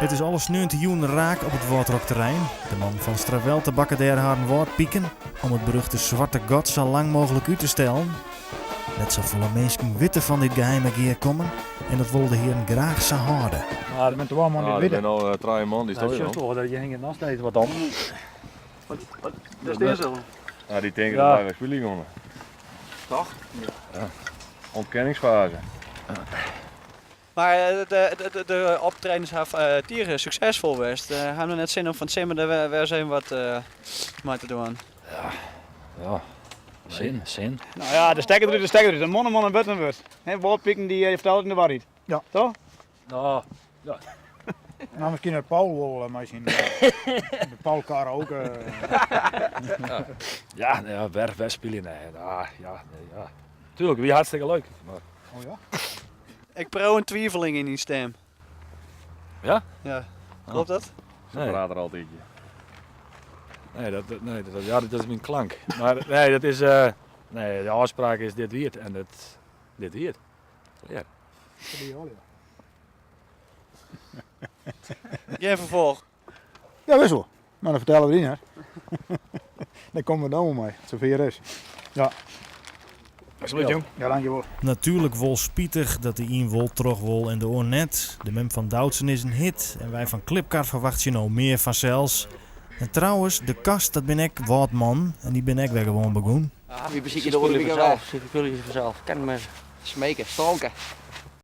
It is alle sneontejûn raak op it Wâldrockterrein. De mannen fan Strawelte bakke dêr harren wâldpiken om it beruchte swarte gat sa lang mooglik út te stellen. Net safolle minsken witte fan dit geheime gearkommen en dat wolle de hearen graach sa hâlde. Maar der binne twa man dy't Der witte. binne al trije man dy't Dat stoarre. sjochst wol, dat je hinget noch steeds wat om. Daar stean se al. Ja, dy tinke Ja. dat wy wer spylje geane. Toch? Ja. Ontkenningsfase. Mar de, de optredens hawwe tige suksesfol west. Ha jo net sin om fan it simmer der wer ris even wat mei te dwaan? Ja, ja. Sin, sin. No ja, de stekker derút, de stekker derút. In man in man, in wurd in wurd. Hè, Wâldpiken dy fertelle de waarheid. Ja. Toch? No, ja. Nou, miskien dat Paul wol mei syn de Paul karaoke. Ja, nee, ja, wer, wer spylje, nee, nou, ja, nee, ja. Tuurlijk, wie hartstikke leuk. Maar, Oh ja? Ik proe in twiveling yn dyn stim. Ja? Ja. Kloppet dat? Se Nee. praat er altyd. Nee, dat, dat- nee, dat, ja, dat is myn klank. Mar nee, dat is, nee, de ôfspraak is dit wie it en dat, dit wie it. Ja. Gjin ferfolch. Ja, wist wol. No, dan fertelle we dy net. Dêr komme we dan wol mei, as it safier is. Ja. Alsjeblieft, jong. Ja, dankjewol. Natuerlik wol spitich dat de ien wol troch wol en de oar net. De mem fan Doutzen is in hit en wy fan Klipkar ferwachtsje no mear fansels. En trouwens, De Kast dat bin ek Wâldmannen en dy binne ek wer gewoan begûn. Wy besykje Se de oare spylje wike wer. fansels, se spylje fansels. Ken me smeke, stalke.